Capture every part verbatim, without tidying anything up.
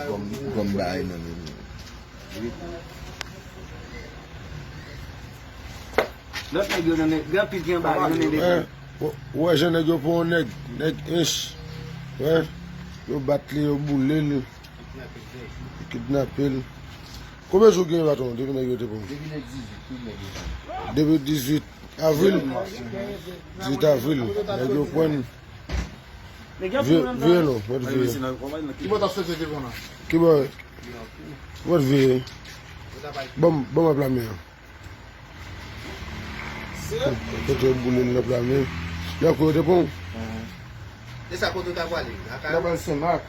Kòm, kòm bagay nan men nou. Lòt nèg yo nan men, gen anpil ki anba yo nan men legliz. Ou wè jan nèg yo pran yon nèg, nèg ench. Wè, yo bat li, yo boule l, yo kidnape l. Konbyen jou gen patwon depi nèg yo te pran? Depi le dizuit, tout nèg yo pran. Depi dizuit avril? Dizuit avril, nèg yo pran. Vire, vire non, mèt vire. Ki bò t ap soti devan la? Ki bò? Mèt vire. Ban m, ban m ap lame an. Kote yo boule l nan pla men. Lè kou yo te pran w? E sa kote w ta pwale? Lakay? N ta pral Senmak.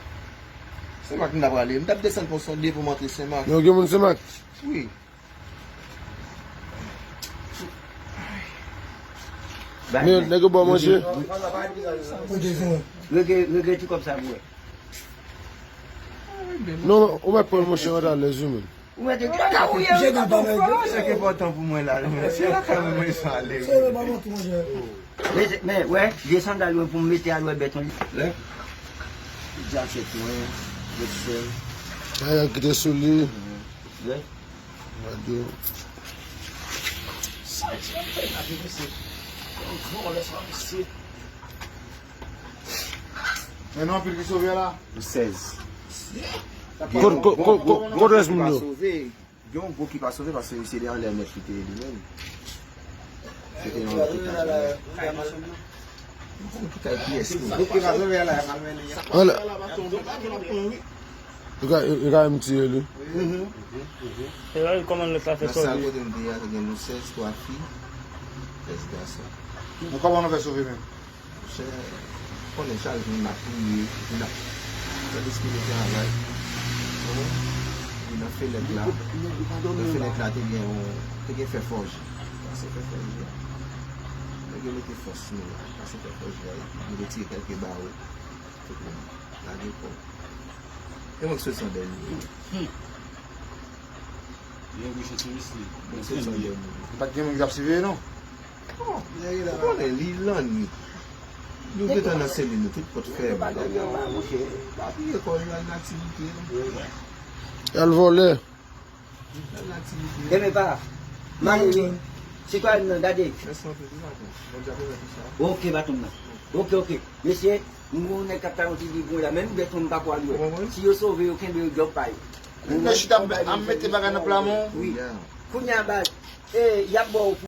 Senmak m ta pwale. M t ap desann pon sonde pou m antre Senmak. Yo gen moun Senmak? Wi. Men nèg yo ba w manje? Regle, regle ti kòb sa pou wè. Non, ou mèt pran l monchè, w alèz wi menm. Ou mèt di, "Kaka ou ye, wi, tonton Frans." Sa ki enpòtan pou mwen la, men se lakay mwen, mwen sa ale, wi. Men, men, wè, vye sandal mwen pou m mete al wè bèt yon lè. Jakèt mwen, vèsèl. Sa yon kite sou li. Wè. Radyo. Sa ti ap fè la, mesye. Yon gran lè sa, mesye. Men non, anpil ki sove la. Sèz. Kote, kote, kote, kote rès moun yo? Gen yon gwo ki pa sove paske se de anlè nèt li te ye li menm. Se te yon lòt ki ta. Yon ki kay pyès li. Gwo ki pa sove la, e pa mennen. Anlè. Li ka, li ka menm tiye li. E la, kòman lòt la fè sòti? Nan sal kote m te ye a, te gen nou sèz, twa fi, trèz gason. Men kòman nou fè sove menm? Monchè, konnen chak jou n ap priye, n ap fè lespri de travay. Epi nan fenèt la, nan fenèt la te gen yon, te gen fè fòje. Pase fè fòje a. Nèg yo mete fòs nou la, pase fè fòje a, epi nou retire kèlke bawo. Tout moun lage kò. E mwen ki sot san dènye. Yon gwo chans pou misye. Mwen ki sot san dènye. Pa t gen moun ki t ap siveye non. Bon, ou konnen li lannwit. Nou gentan nan selil nou, tout pòt fèmen. Nèg yo pa, monchè, pa piye kò yo al nan aktivite yo. Y al vòlè. Al nan aktivite yo. Enben pa, mare wi. Sitwayen nan, gade. Mèsi anpil wi, patwon. Bondye ap remèt ou sa. Ok, patwon nan. Ok, ok. Mesye, m gon nèg k ap ta yon ti bibwen la, menm bèt mwen m pa pral wè. Si yo sove yo, kenbe yo djòb pa yo. Nèg chita ap mete bagay nan pla men w. Wi. Kounye a baz, e, y ap ba w